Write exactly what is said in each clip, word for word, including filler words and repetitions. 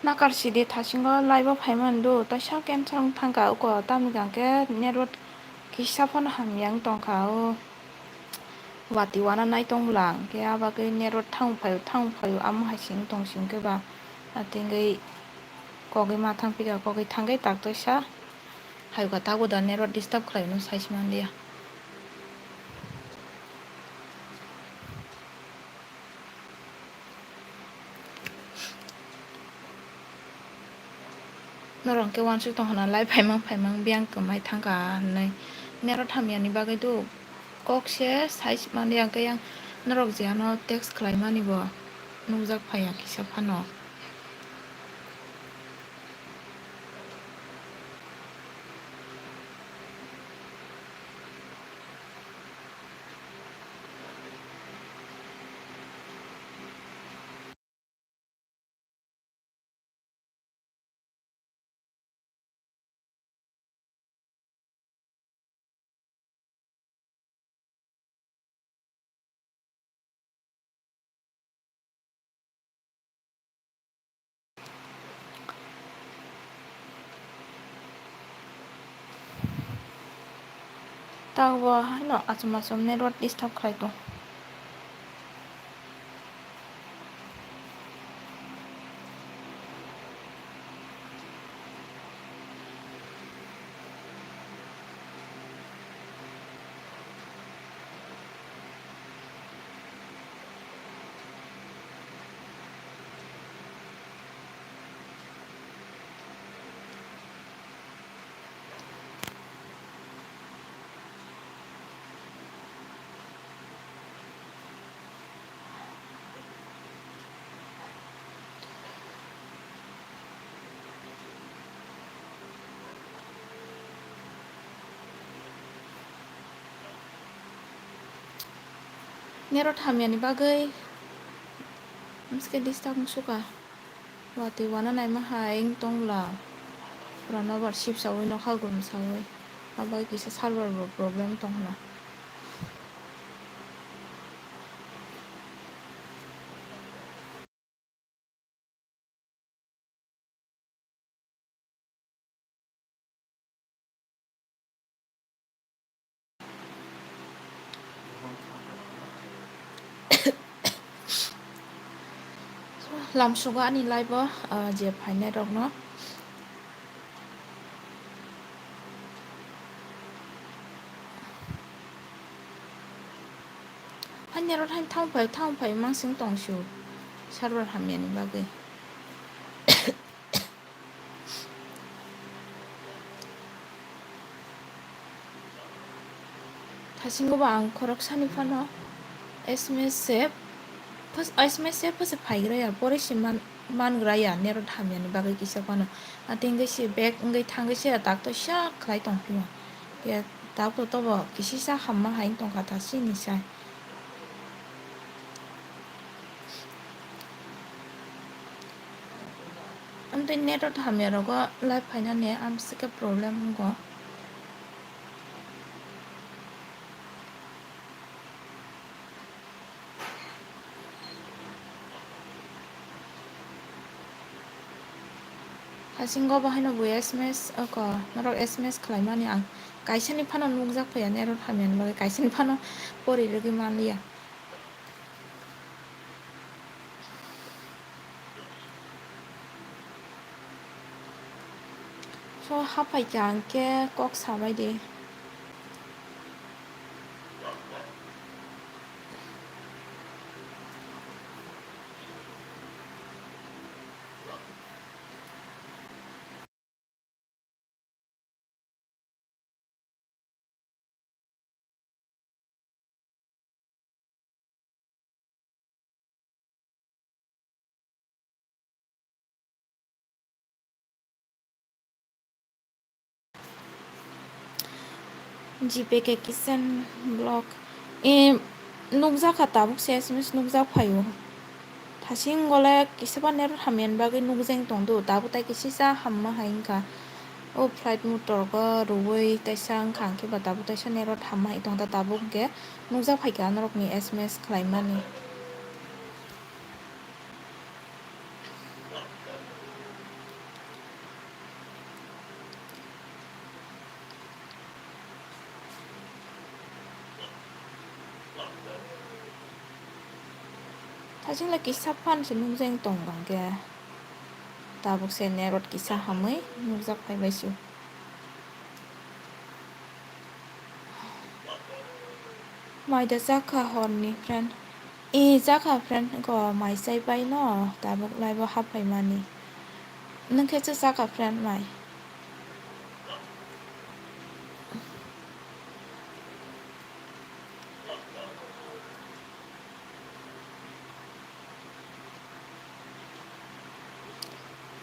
Nakar sidi thasingo live o phaimani do, taisa cancel wng thangkha uko, tamni hwnkhe network kisa phano hamya wng tongkha o. Watwi wana nai tong bwla, hwnkhe a bagwi network thang phaio, thang phaio, amo hai se wng tong se hwnkhe ba. Atingwi kogwi ma thang phika, kogwi thangwi tak toisa. Hayuka tabuk da network disturb khlaino, sai se manliya. Norok hwnkhe uansuk tong hwnna lai phaimang phaimang biyang kwmai thangkha hinwi. Network hamyani bagwi do kok se sai se manliya, hwnkhe yang norok je ano text khlaimani bo nukjak phaiya kisa phano. Tabuk bo haino achom achom network disturb khlai tong. Network hamyani bagwi mosque disturb wngsuka. Watwi wana naima hai wng tong bwla. Pura nobar sip saui nokha gum saui. Abo kisa server bo problem tong hwnna. Lamsugo ani live o, ah, je phainai rokno. Haini aro haini thang phai, thang phai mansing tong sio. Server hamyani bagwi. Thasingo bo ang khoroksani phano S M S se, phas-, S M S se phasa phaigra ya, pore se man, mangra ya, network hamyani bagwi kisa phano. Atengwi se back wngwi thangwi se tak to sak khlai tong phio. Ya, tak to tobo kisisa hamma hai tongkha ta sini sai. Amtwi network hamya rogo live phainani amsike problem wngkha. Hasingo bo haino bo S M S oko norok S M S khlaimani ang kaisani phano nukjak phaiya network hamyani bagwi kaisani phano pori rwgwi manliya. So, haphai kha hwnkhe kok sabai di. G P K Kitchen Vlog. E, nukjakha tabuk se S M S nukjak phaio. Thasing gole kisaba network hamyani bagwi nukjeng tongdo, tabuk tai kisisa hamma hai wngkha. O flight mode torgo rwui taisa wngkha, hwnkhe ba tabuk taisa network hamma hai tongda, tabuk hwnkhe nukjak phaikha norokni S M S khlaimani. Thajingle kisa phan se nukjagwi tong bangkhe. Tabuk se network kisa hamwi nukjak phaibai su. Mai da chakha horni friend. E chakha friend ko mai chai pai no tabuk live o haphaimani. Nwng khe cha chakha friend mai.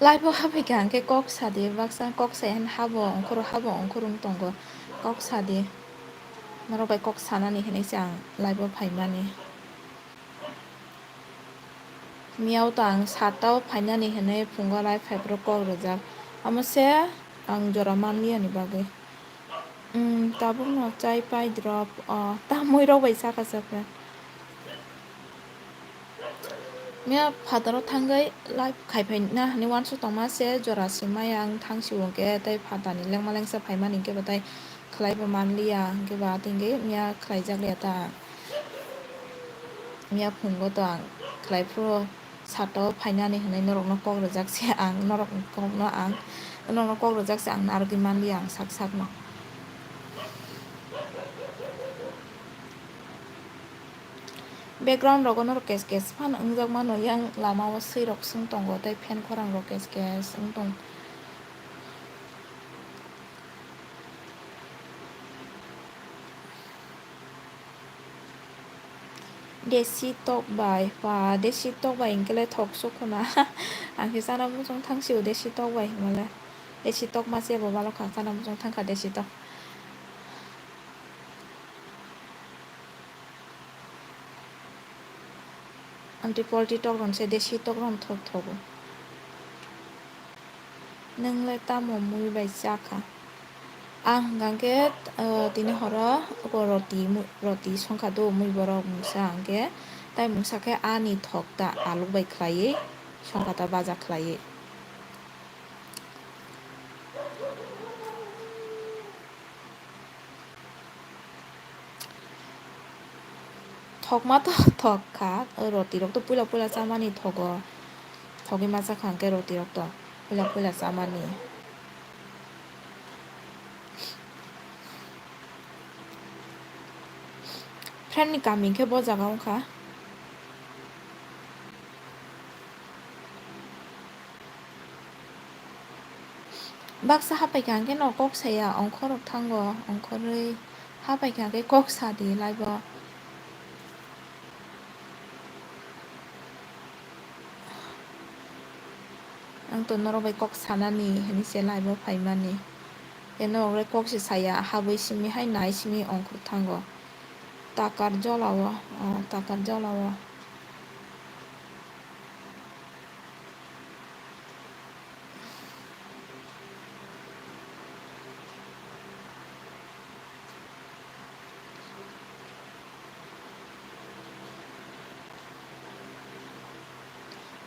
Live o haphaikha hwnkhe kok sadi, baksa kok sai hwn habo ongkhoro habo ongkhoro wng tongo, kok sadi. Norok bai kok sanani hinwi se ang live o phaimani. Miyao to ang sat o phainani hinwi phungo live phaiphuru kok rwjak, omo se ang jora manliyani bagwi. Umm, tabukno chai pai drop, o, tamwi rok bai chakha chakha. Miya phataro thangwi live khai phaina hinwi uansuk tongma se jora se maya ang thang sio hwnkhe tei phatani lengma lengsa phaimani hwnkhe bo tei khlai bo manliya hwnkhe bo atingwi miya khlaijak liya ta. Miya phungo to ang khlai phuru sat o phainani hinwi norokno kok rwjak se ang, norokni kokno ang, norokno kok rwjak se ang narwgwi manliya ang sak sakno. Background rogo norok kes kes phano wngjak mano, yang lama o swi rok swng tongo tei fan khorang rok kes kes wng tong. Desi tok bai, ba, desi tok bai hwnkhe le thok sukhuna. Ang khe chana muchung thang sio desi tok bai hwnmale. Desi tok ma se bo balok kha, chana muchung thang kha desi tok. Amtwi poultry tok rok se desi tok rok thok thogo. Nwng le tamo mui bai cha kha? Ang hwnkha khe, o, tini horo oko roti, roti songkha do mui borok mungsa hwnkhe, tai mungsa khe ani thok ta alu bai khlaiwi songkha ta baja khlaiwi. Thokma to thok kha, o roti rok to puila puila chamani thogo. Thogwi ma cha kha hwnkhe roti rok to puila puila chamani. Friend ni kami hwnkhe bo jaga wngkha. Baksa hapai kha hwnkhe no kok saya, ongkhorok thango, ongkhorwi hapai kha hwnkhe kok sadi live o. Ang to norok bai kok sanani hinwi se live o phaimani. Tei norok le kok se saya, habwi simi hai nai simi ongkhor thango. Takar jolao, o, takar jolao.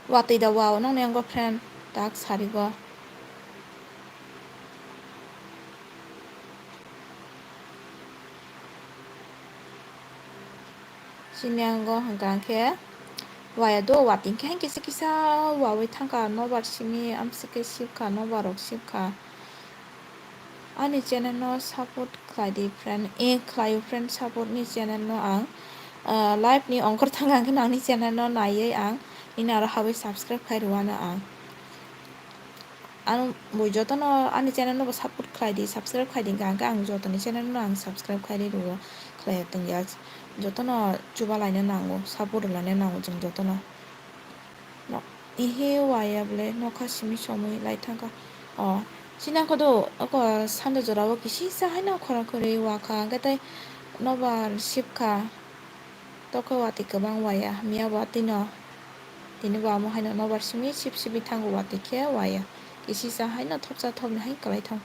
Watwi da wow, nokni yango friend tak sarigo. Chini yango hwnkha khe waya do, watwi khe kisa kisa wawi thangkha nobar simi, amswk khe sibkha, nobar rok sibkha. Ani channel no support khlai di friend, eh, khlaio friend, support ni channel no ang, ah, live ni ongkhor thang ang khe nangni channel no naiwi ang nini aro habwi subscribe khai rwano ang. Ang bo jotono ani channel no bo support khlai di, subscribe khai di, hwnkha khe ang jotoni channel no ang subscribe khai rwo, khlai tong ya, jotono chuba laina nango, support laina nango chwng jotono. No, ehe waya bole nokha simi somoi lai thangkha. O, chini angkho do, oko sando jora o kisisa haino khora khorwi wakha, hwnkhe tei nobar sibkha. Tokhe watwi kwbang waya, miya watwi no. Tini bo amo haino nobar simi sip sip thango watwi khe waya. Kisisa haino thopsa thopni hai kwlai thang.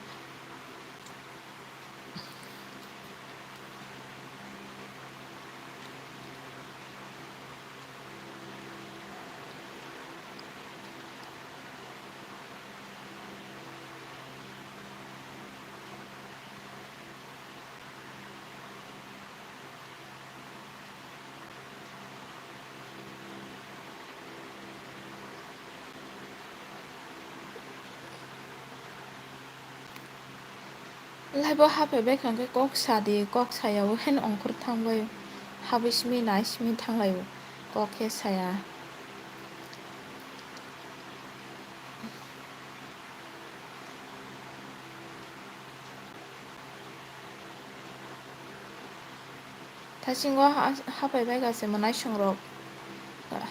Laibo haphai bai kha hwnkhe kok sa di, kok saya o heno ongkhor thang bai o. Habwi simi nai simi thang lai o, kok khe saya. Thasingo ha-, haphai bai kha se mwnaisong rok,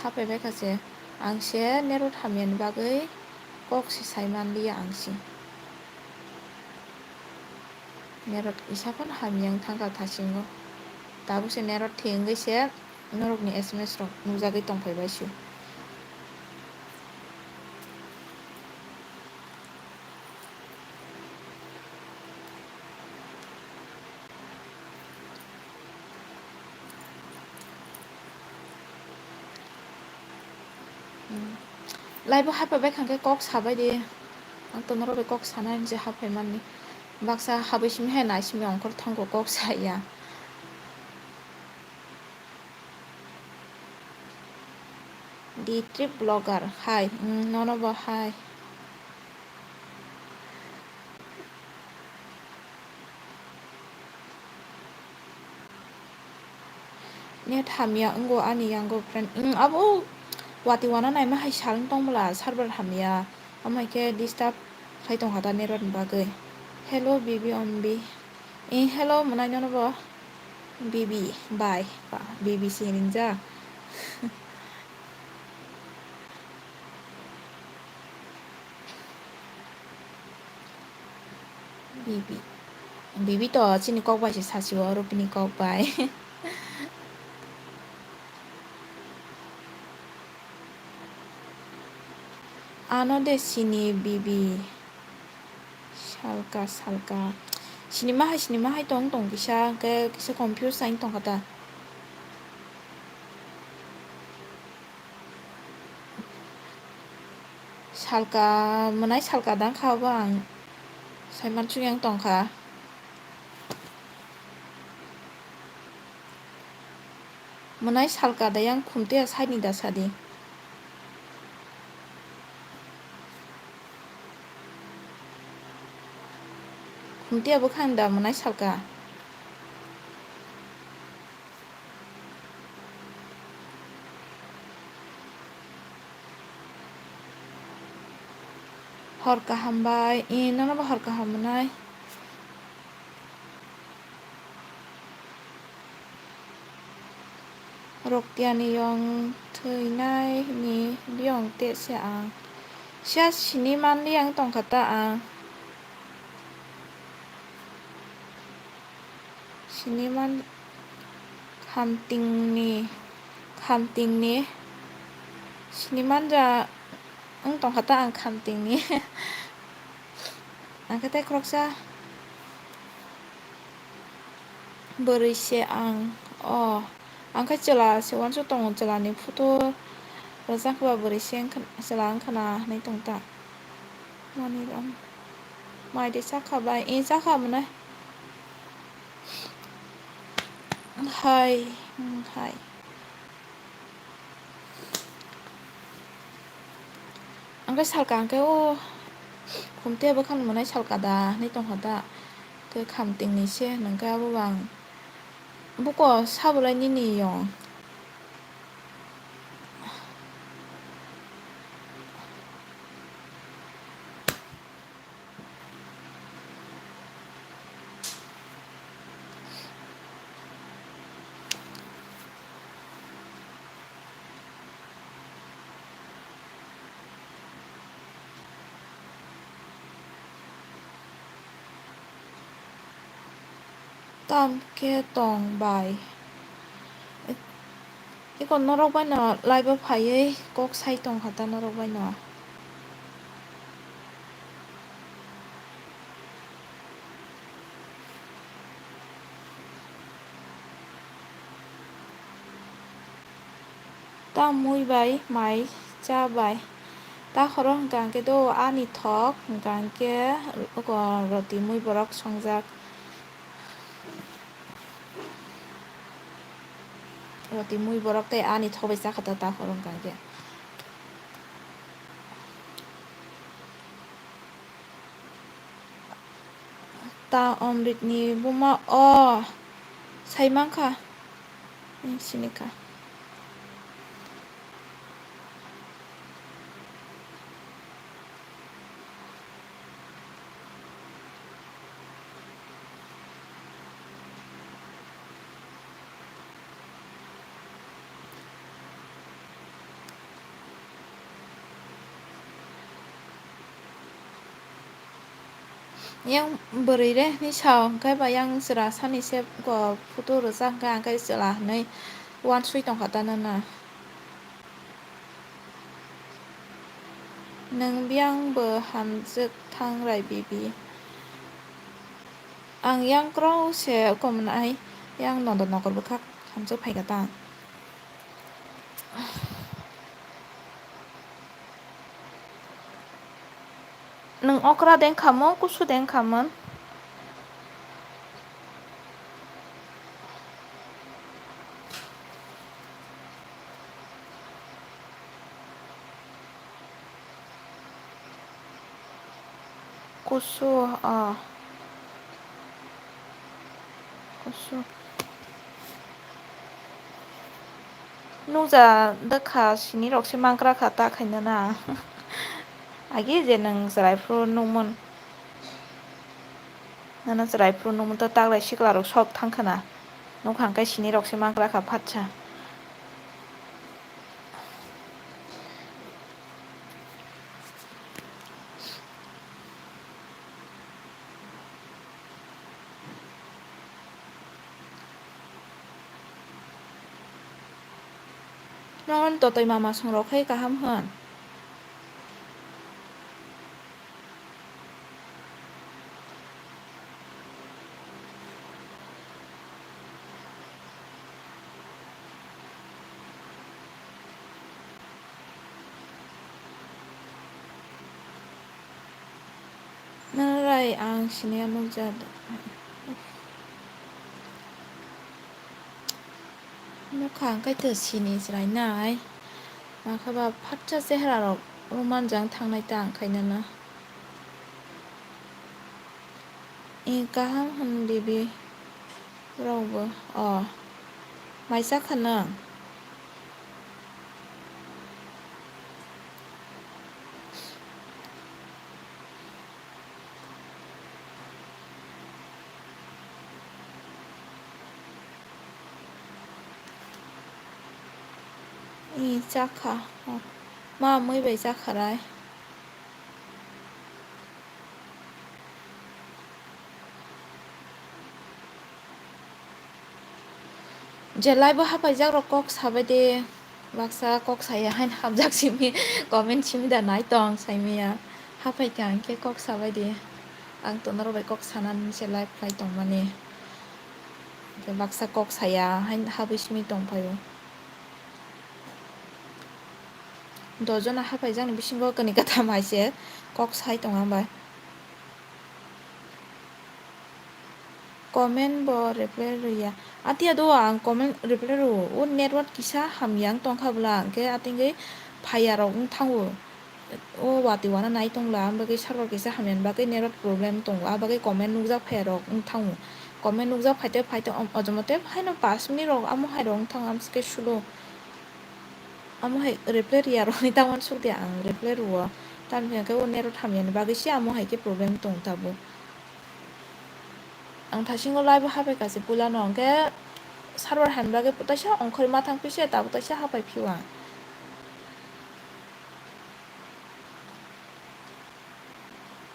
haphai bai kha se, ang se network hamya ni bagwi kok se sai man liya ang se. Network isa phano hamya wng thang kha thasingo, tabuk se network thwi wngwi se norok ni S M S rok nukjagwi tong phai bai se. Laibo haphai bai kha hwnkhe kok sabai di. Ang to norok bai kok sanai je haphai mani. Baksa habwi simi hai nai simi ongkhor thango kok saya. The trip vlogger, hai, mm, nono bo hai. Net hamya wngo ani yango friend. Mm, abo wati wana naima hai sal tong bwla server hamya. Amai khe disturb khai tong kha ta network ni bagwi. Hello bibi ombi. Eh, hello mwnai nono bo. Bibi, bye. Ba, bibi se ringjak. Bibi. Bibi to chini kok bai se sasi o, Rupini kok bai. Ano de sini bibi. Salka, salka. Sinima hai, sinima hai tong, tong kisa, hwnkhe kisa confuse hai tong kha ta. Salka, mwnai salka dang kha bo ang. Saiman chuk yang tong kha. Mwnai salka da yang khumtiya side ni da sadi. Khumtiya bwkhang da mwnai salka. Hor kaham bai, eh, nono bo hor kaham mwnai. Roktiani yong thwinai ni biyong te se ang. Siya sini manli ang tongkha ta ang. Sini man khamtingni, khamtingni sini manja wng tongkha ta ang khamtingni. Ang khe tei khoroksa bwrwi se ang o. Ang khe chwla se uansuk tongo, chwlani photo rwjak ba bwrwi se wngkha, chwla wngkha na hinwi tong ta. Mani rom. Mai de chakha bai, eh, chakha mwnai. Hai, hmm, hai. Ang khe salka, ang khe o khumte bwkhang mwnai salka da hinwi tongkha da. Khe khamtingni se hwnka abo bang. Buko sabolai nini yong. Tam khe tong bai. Eko norok bai no live o phaiwi kok sai tong kha ta norok bai no. Ta mui bai mai cha bai. Ta khoro hwnkha hwnkhe do ani thok, hwnkha hwnkhe oko roti mui borok songjak. Roti mui borok tei ani thok bai cha kha ta, ta khoro hwnkha hwnkhe. Ta A Omritni buma o sai mankha. Sinikha. Yang bwrwi re hinwi sa hwnkhe ba yang chwla sani se photo rwchap hwnkhe ang khe chwla hinwi uansuk tongkha ta nana. Nwng biyang bo hamjwk thang rai bibi. Ang yang kwrwi se komnai yang nodo nokol bwkhak hamjwk phaikha ta. Nwng okra de wngkha mon, kusu de wngkha mon? Kusu, ah. Kusu. Nukja dwkha sini rok se mankra kha ta khaina na. Agi je nwng chwrai phuru nukmon. Nana chwrai phuru nukmon to taklai sikla rok sok thang khana. Nukha hwnkhe sini rok se mankra kha phatsa. Nono totoi mama songrok hai kaham hwn. Nang rai ang sini nukjak. Nukha ang kaitor sini chwrainai. Makha ba phatsa chehra rok roman jang thangnai ta ang khainana. Ee, kaham hwn bibi rokbo. O, mai chakha nwng? Ee, chakha. O, ma mui bai chakha rai. Je live o hapaijak rok kok sabai de, baksa kok saya haino hamjak simi comment simi da nai tong saimaya. Hapai kha hwnkhe kok sabai de. Ang to norok bai kok sanani se live khlai tongmani. Baksa kok saya haino habwi simi tongphaio. Dos jona hapaijakni bisingo kani katham hai se kok sai tongo ang bai. Comment bo reply rwya. Atiya do ang comment reply rwo. O network kisa hamya wng tongkha bwla, hwnkhe atingwi phaiya rok wng thango. O watwi wana nai tongla, abagwi server kisa hamyani bagwi network problem tongo, abagwi comment nukjak phaiya rok wng thango. Comment nukjak phaite phaite om-, ojomote haino pash minute rok amo hai rok wng thango, amsike slow. Amo hai reply rwya rokni ta uansuk di ang reply rwo. Tamni hwnkhe o network hamyani bagwi se amo hai khe problem tong tabuk. Ang thasingo live o hapai kha se puila no hwnkhe server hamya bagwi taisa ongkhorwi ma thang phi se tabuk taisa hapai phio ang.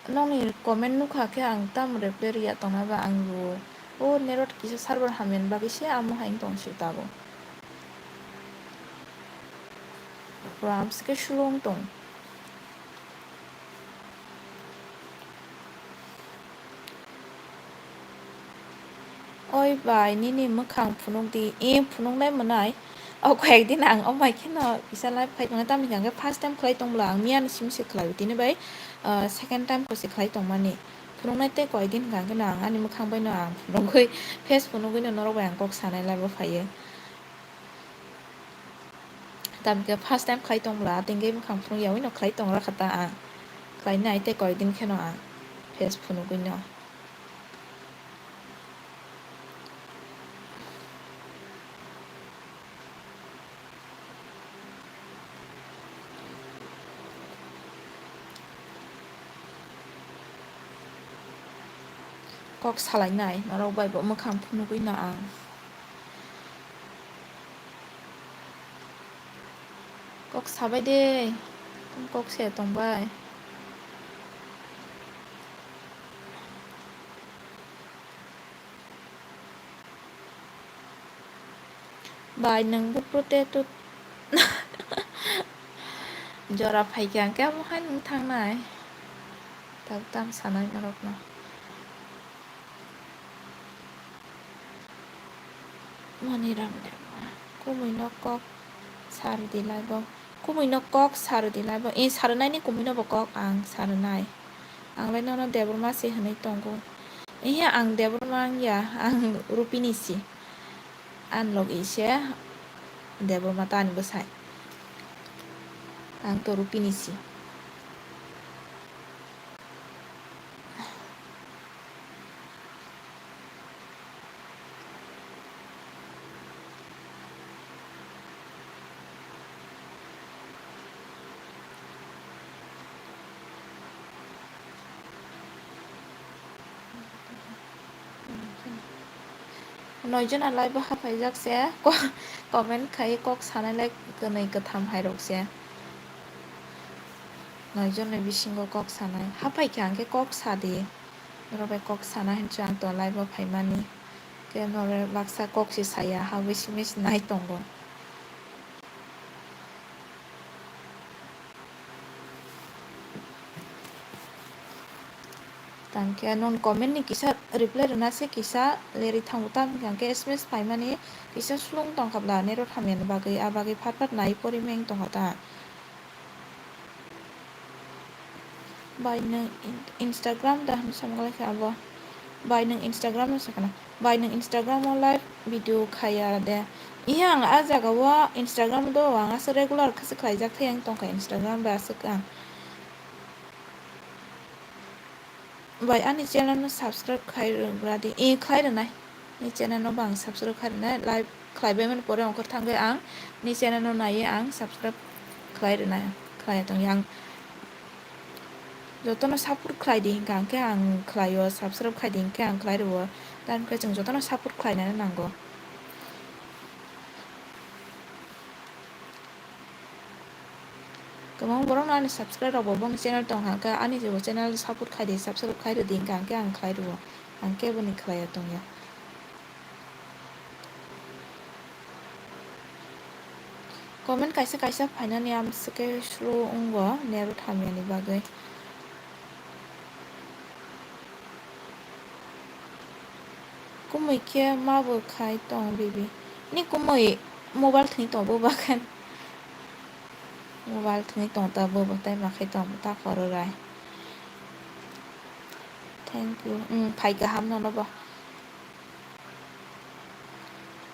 Nokni comment nukha khe ang tamo reply rwya tongna ba ang rwo. O network kisa server hamyani bagwi se amo hai wng tong se tabuk. Ramsike slow wng tong. Oi bai, nini mwkhang phunuk di. E, phunuknai mwnai. O koi ek din ang o bai kheno kisa live khai tongnai, tamni hwnkhe first time khlai tong bwla ang miyani simi se khlai o, tini bai, ah, second time ko se khlai tongmani. Phunuknai tei koi din hwnkha kheno ang ani mwkhang bai no ang phunugwi, face phunugwi no norok bai ang kok sanai live o phaiwi. Tamni hwnkhe first time khlai tong bwla, tini bwkhang phunuk yaui no khlai tong rakha ta ang. Khlai nai tei koi din kheno ang face phunugwi no. Kok salainai norok bai bo mwkhang phunugwi no ang. Kok sabai de, kok se tongbai. Bai, nwng buphuru tei tut jora phaikha hwnkhe, omo hai nwng thangnai. Tabuk tam sanai norokno. Maniram Debbarma, kumui no kok sarwdi laibo. Kumui no kok sarwdi laibo. E, sarwnaini kumui no bo kok ang sarwnai. Ang lai nono Debbarma se hwnwi tongo. Ehe, ang Debbarma wngya, ang Rupini si. Ang logi se Debbarma ta ani bwsai. Ang to Rupini si. Noi jona live o haphaijak se, ko-, comment khai kok sanai lai kwnwi kwtham hai rok se. Noi jonni bisingo kok sanai. Haphai khe ang khe kok sa di. Norok bai kok sana hinwi ang to live o phaimani. Khe norok baksa kok se saya, ha wi simi se nai tongo. Tangkhe non comment ni kisa reply rwna se kisa lerwi thango, tam hwnkhe S M S phaimani kisa slung tongkha bla, network hamyani bagwi, a bagwi phat phat nai pori meng tongkha ta. Bai nwng in-, Instagram da hinwi samung lai kha abo. Bai nwng Instagram no sakana. Bai nwng Instagram o live video khaya de. Iya ang a jaga o Instagram do ang asa regular khasi khlaijak thai ang tongkha Instagram bai aswk ang. Bai ani channel no subscribe khai rwgra di. E khai rwnai. Ni channel no bo ang subscribe khai rwnai. Live khlai bai mani pore ongkhor thangwi ang ni channel no naiwi ang subscribe khlai rwnai, khlai tong yang. Jotono support khlai di hinkha ang khe ang khlai o, subscribe khai di hinkhe ang khlai rwo. Tamo khe chwng jotono support khlai nani nango. Kwbangma borok no ani subscribe rok bo boni channel tong kha, hwnkhe ani bo channel support khai di, subscribe khai rwdi, hwnkhe ang khe ang khlai rwo, ang khe boni khlai ya tong ya. Comment kaisa kaisa phainani amswk khe slow wngo, net rok hamyani bagwi. Kumui khe ma bo khai tong bibi. Ni kumui mobile thwngwi tong bo bakhan. Mobile thwngwi tong ta bo bo tai ma khai tong ta khoro rai. Thank you. Hmm, phai kaham nono bo.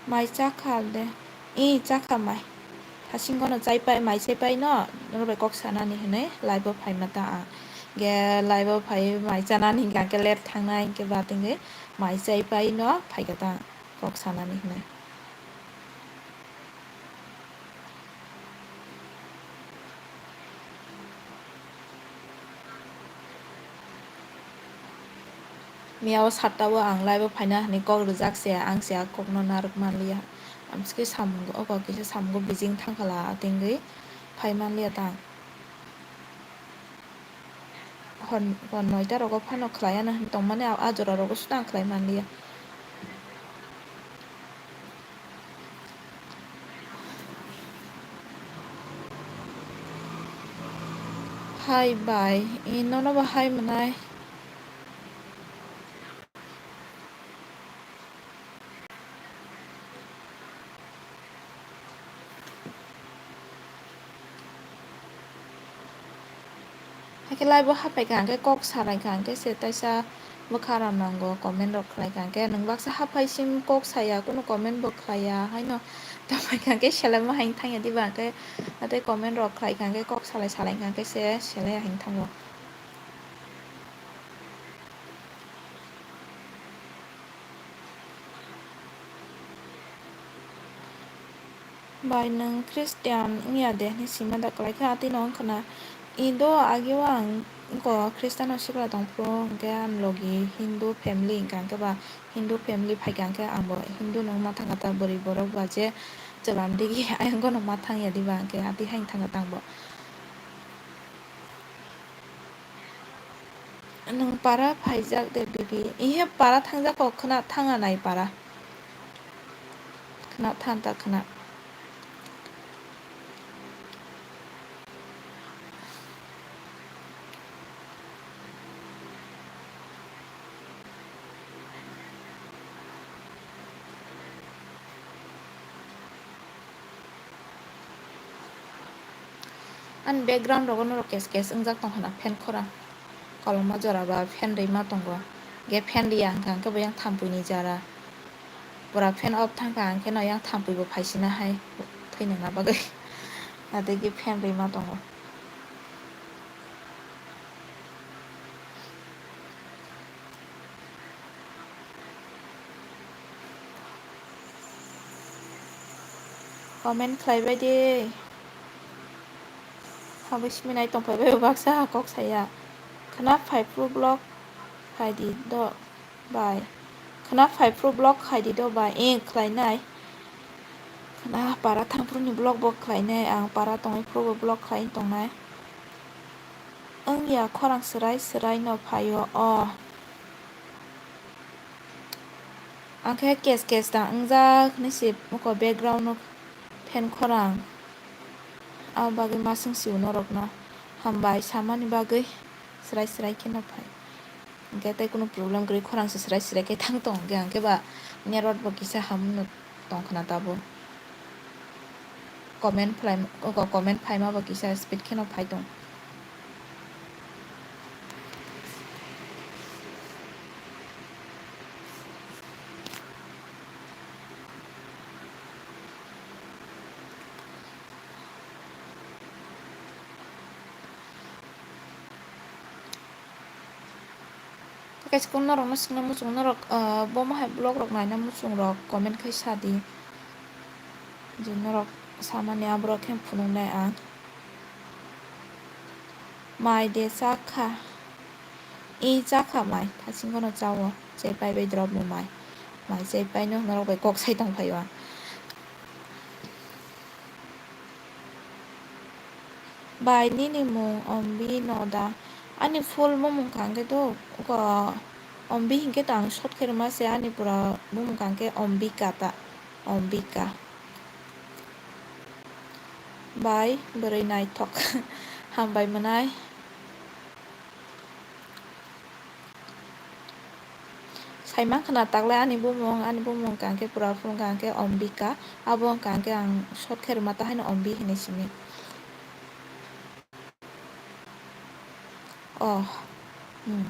Mai chakha de. I chakha mai. Hasingo no chai pai, mai chai pai no, norok bai kok sanani hinwi live o phaima ta ang. Ge live o phai mai chanani hinkhe ang khe late thangnai hinkhe ba tingwi mai chai pai no phaikha ta ang kok sanani hinwi. Miya o satta o ang live o phaina hinwi kok rwjak se, ang se a kokno narwk manliya. Amsike samung, o kok kisa samungo bijing thangkhala, atengwi phai manliya ta ang. Hor, hor noita rogo phano khlai ya na hinwi tongmani, a, a jora rogo suda ang khlai manliya. Hai bai, i nono bo hai mwnai. Hakhe live o hapai kha hwnkhe kok salai kha hwnkhe se taisa bwkha rok nango comment rok khlai kha hwnkhe nwng baksa hapai sim kok saya kunu comment bo khlai ya haino tongpai kha hwnkhe selaima hai thang ya diba hwnkhe tei comment rok khlai kha hwnkhe kok salai salai kha hwnkhe se selai ya hai thango. Bai nwng Christian wngya de hinwi sima da kwlai kha, atwi no wngkha na. I do age o ang Wngkha Christian o sikla tongphuru, hwnkhe ani logi Hindu family wngkha, hwnkhe ba Hindu family phaikha, hwnkhe angbo Hindu no wngma thangkha ta, bwrwi borok ba je chwla digi ayang no ma thangya diba, hwnkhe ati haino thangkha ta angbo. Nwng para phaijak de bibi? Ihe para thangjak kok khna thanga nai para. Khna than ta khna. Ani background rogo norok kes kes wngjak tong khna fan khorang. Koloma jora ba fan rwi ma tongo. Ge fan riya hwnkha hwnkhe bo yang thampui ni jara. Pura fan off thangkha hwnkhe no yang thampui bo phaisina hai thwinana bagwi. Atigi fan rwi ma tongo. Comment khlai bai di. Habwi simi nai tong phai bai baksa kok saya. Khna phai phuru vlog khai di do bai. Khna phai phuru vlog khai di do bai. Eng khlai nai. Khna para thang phuru ni vlog bo khlai nai. Ang para tongwi phuru bo vlog khlai tong nai. Wngya khorang swrai swrai no phaio o. Ang khe kes kes ta wngjak hinwi se oko background no fan khorang. Abo bagwi ma swng sio norok no hambai samani bagwi swrai swrai khe no phai. Hwnkhe tei kunu problem kwrwi khorang se swrai swrai khe thang tong hwnkhe ang khe ba network bo kisa ham no tong khna tabuk. Comment phlai, comment phaima bo kisa speed kheno phai tong. Kaisa kung norok no swngna muchung norok, ah, bomo hai vlog rok naina muchung rok comment khai sa di. Je norok samani aborok khe phunuknai ang. Mai de chakha. I chakha mai, thasingo no chao. Chepai bai drop bo mai. Mai chepai no norok bai kok sai tong phaio ang. Bai, nini mung Ombi no da? Ani full bumung kha hwnkhe to, oko Ombi hinkhe to ang short khe rwma se, ani pura bumung kha hwnkhe Ombika ta, Ombika. Bai, bwrwi naithok. Hambai mwnai. Saimang khna taklai ani bumung, ani bumung wngkha hwnkhe pura phuru wngkha hwnkhe Ombika, abo wngkha hwnkhe ang short khe rwma ta haino Ombi hinwi simi. Oh. Hmm.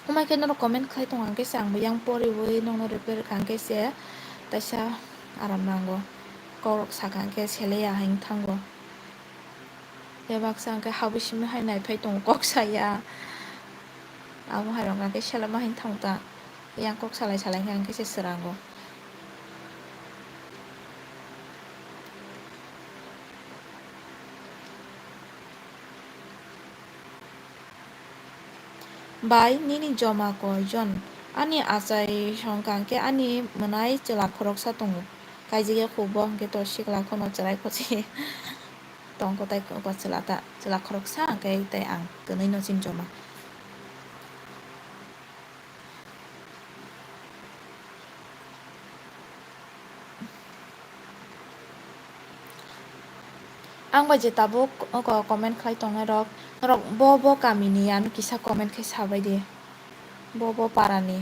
Wngma khe norok comment khai tong hwnkhe se, ang bo yang poriwi nokno repair kha hwnkhe se taisa aram nango. Kok rok sakha hwnkhe sele ya hai wng thango. Bebak sa hwnkhe habwi simi hai naiphai tongo kok saya. Amo hai rok hwnkhe selema hai wng thango ta. Yang kok salai salai hwnkhe se srango. Bai, nini joma koi jon? Ani achai songkha hwnkhe ani mwnai chwla khoroksa tongo. Kaijigya kho bo hwnkhe to sikla khono chwrai khochi tongkho tai chwla ta, chwla khoroksa hwnkhe tei ang kwnwi no chini joma. Ang bai je tabuk oko comment khlai tongnai rok, norok bo bo kami ni ano kisa comment khai sabai di, bo bo para ni.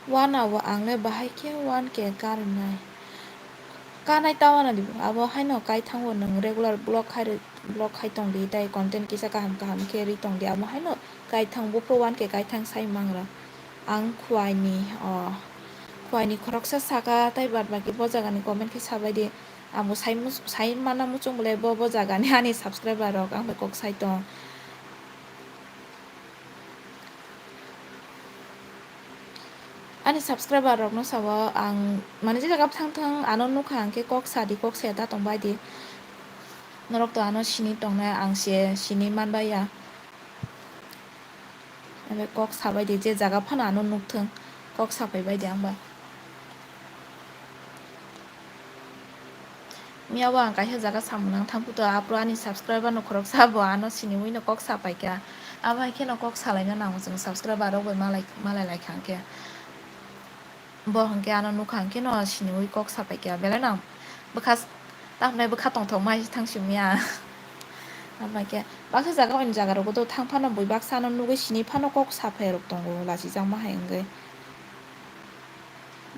Wana o ang le bahai khe one K ka rwnai. Kanai ta wana di, abo haino kai thango, nwng regular vlog khai rw-, vlog khai tong di, tei content kisa kaham kaham khe ri tong di, abo haino kai thang, buphuru one K kai thang sai mang rw. Ang khuai ni o Khuaini khoroksa saka, tei bad baki bo jagani comment khe sabai di. Ang bo sai mus-, sai mana muchung bolai bo, bo jagani ani subscriber rok ang bai kok sai tong. Ani subscriber rokno sabo ang, mane, je jaga thang thang ano nukha hwnkhe kok sa di, kok saya ta tong bai di. Norok to ano sini tongnai, ang se sini man bai ya. Ebe kok sabai di, je jaga phano ano nukthung, kok sapai bai di ang ba. Miya bo ang kaisa jaga samung nang thang puto, aphuru ani subscriber no khoroksa bo ano siniwi no kok sapai kha. Abo hai kheno kok salaina nango chwng subscriber rok bai malai, malai lai kha hwnkhe. Bo hwnkhe ano nukha hwnkhe no siniwi kok sapai kha, belai no bwkha s-, tamhinai bwkha tongthok mai thang simiya. Abo hai khe baksa jaga, oni jaga rogo do thang phano bui baksa ano nugwi sini phano kok saphai rok tongo, lachijakma hai wngwi.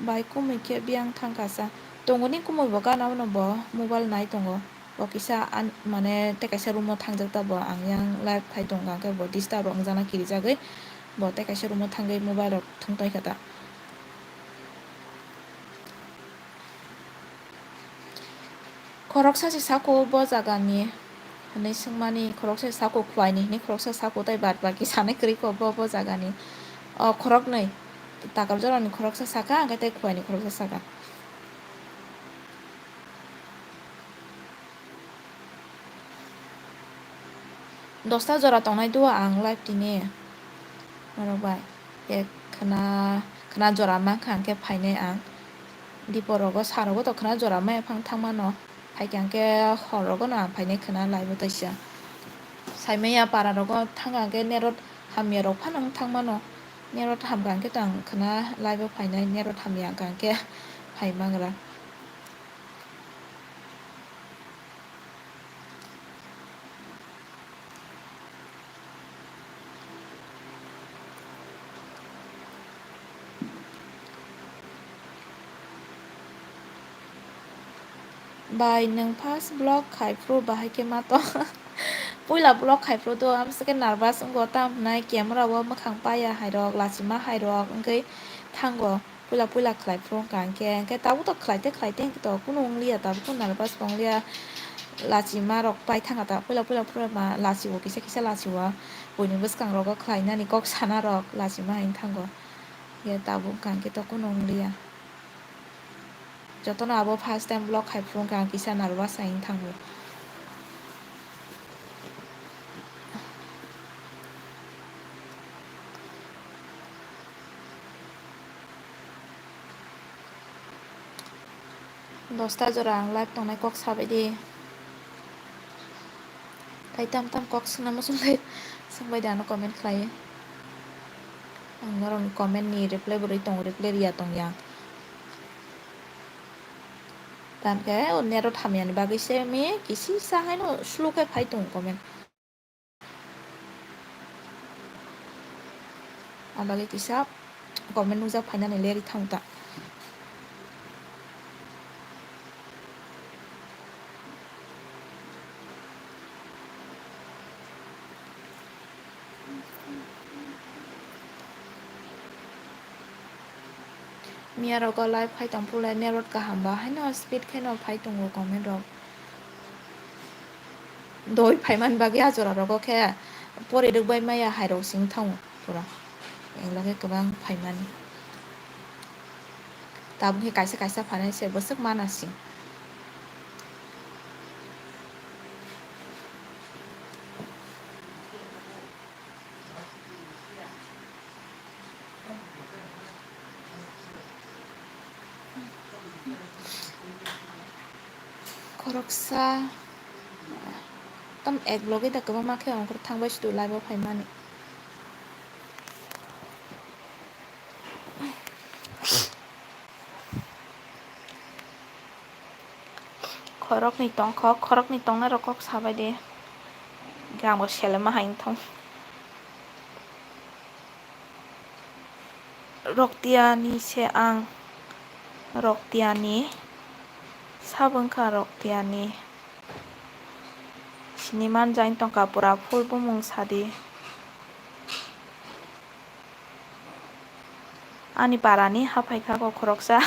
Bai kumui khe biyang thang kasa. Tongoni kumui bo gana uno bo mobile nai tongo. Bo kisa an-, mane tei kaisa room o thangjak ta bo, ang yang live khai tongo, hwnkhe bo disturb rok wngjakna kirijagwi bo tei kaisa room o thangwi mobile rok thwng tongkha ta. Khoroksa se sako bo jagani hinwi swngmani, khoroksa se sako Khuaini hinwi khoroksa sako, tei bad baki sanai kwrwi kho bo, bo jagani. O khoroknwi, takal jorani khoroksa saka, hwnkhe tei Khuaini khoroksa saka. Dosta jora tongnai duo ang live tini. Norok bai. Khe khwna, khwna jora mankha hwnkhe phainai ang. Dipor rogo, sar rogo to khwna jora maya phang thangmano. Phaikha hwnkhe hor rogo no ang phainai khwna live o taisa. Saimaya para rogo thangkha hwnkhe nerot hamya rok phano wng thangmano. Nerot hamkha hwnkhe to ang khwna live o phainai, nerot hamya wngkha hwnkhe phai mangra. Bai, nwng first vlog khai phuru bahai khe ma tong? Puila vlog khai phuru do, amsa khe nervous wngo, tamo hwnai camera o mwkhang paya hai rok, lachima hai rok wngwi thango. Puila puila khlai phuru wngkha, hwnkhe, hwnkhe tabuk to khlai tei khlai tei hwnkhe to kunu wngliya, tabuk to nervous bo wngliya. Lachima rok pai thangkha ta, puila puila phuru ma lachi o, kisa kisa lachi o. Buini bwskang rogo khlainani kok sana rok lachima hai wng thango. Hwnkhe tabuk wngkha hwnkhe to kunu wngliya. Jotono abo first time vlog khai phuru wngkha, ang kisa nervous hai wng thango. Dosta jora ang live tongnai kok sabai di. Tai tam tam kok swngna muchung lai swngbai di ano comment khlai. Ang norokni comment ni reply bo rwi tongo, reply riya tongya. Tamkhe o net o thamyani bagwi se mi kisisa haino slow khe phai tongo comment. Abagwi kisa comment nukjak phainani leri thang ta. Miya rogo live phai tong phuru le net kaham ba haino speed khe no phai tongo comment rok. Doi phaimani bagwi a jora rogo khe pori rwk bai maya hai rok sing thango pura. Eng loge kwbang phaimani. Tabuk khe kaisa kaisa phanai se bwswk mana sing. Khoroksa tam ek loge da kwbangma khe ongkhor thangbai sudu live o phaimani. Khoroknwi tongkho, khoroknwi tongnai rok kok sabai de. Hwnkhe ang bo selema hai wngthong. Roktiani se ang, roktiani, sabo wngkha roktiani. Sini manjak tongkha pura full bumung sadi. Ani parani haphaikha kok khoroksa.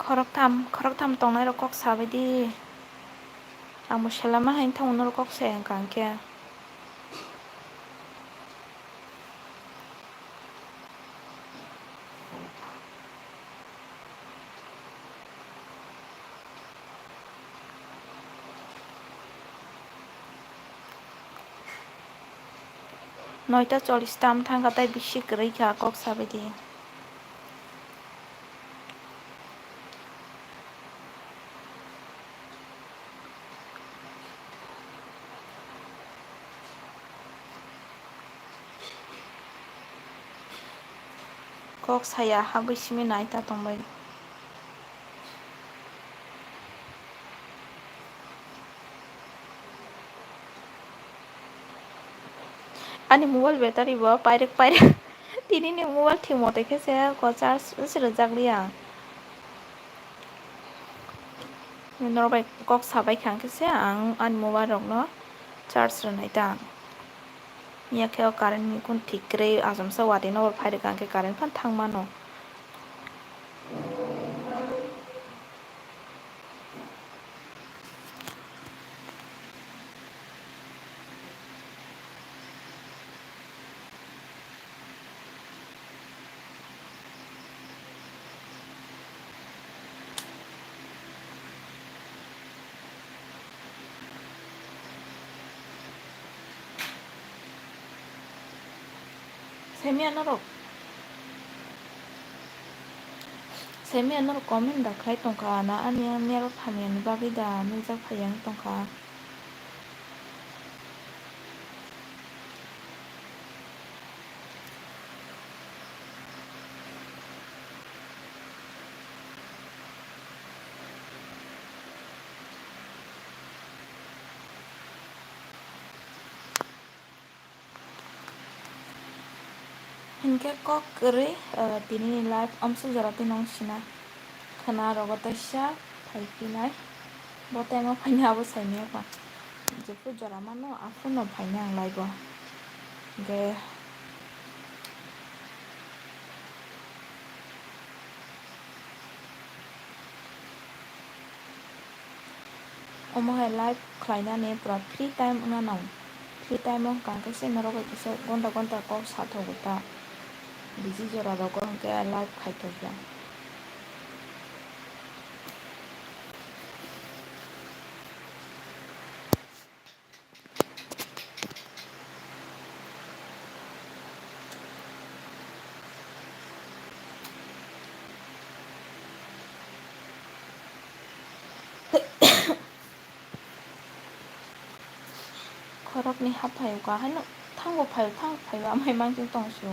Khoroktham, khoroktham tongnairok kok sabaidi. Ang bo selama hai wngthang norok kok sai wngkha hwnkhe. Noita chollish tam thangkha, tei bisi kwrwi kha, kok sabaidi. Kok saya, habwi simi nai ta tongbai. Ani mobile battery bo pairwk pairwk. Tini ni mobile thik mote khe se ko charge se rwjak liya. Norok bai kok sabai kha hwnkhe se ang ani mobile rok no charge rwnai ta. Miya khe o current ni kun thik kwrwi achomsa watwi nokbar phai rwkha hwnkhe current phano thang mano. Saimya norok, saimya norok comment da khlai tongkha na, ani mero phamyani bagwi da nukjak phaiya wng tongkha. Hinkhe kok kwrwi, ah, tini ni live amsuk jora twi nong sina khwna rogo teisa phai phinai. Bo time o phaina abo saimanya kha. Jephru jora mano aphuru no phaina ang live o. Hinkhe Omo hai live khlainani pura free time wngna nang. Free time o hwnkha khe se norok bai kisa gonta gonta kok sathogo ta. Busy jora rogo hwnkhe live khaithokya. Khoroknwi haphaio ka haino thango phaio, thango phaio, amai mangtwi tong sio.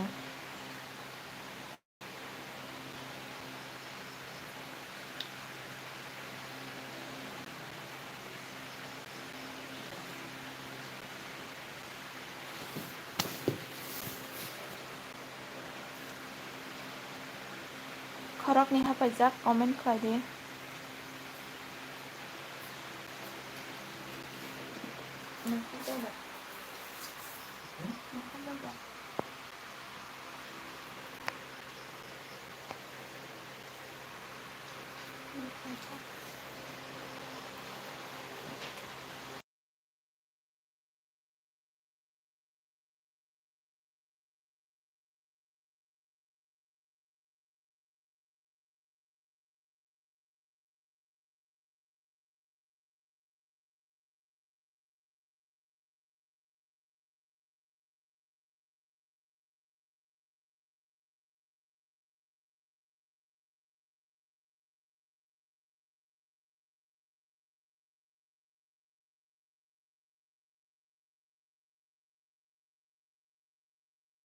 Khoroknwi haphaijak, comment khlai di.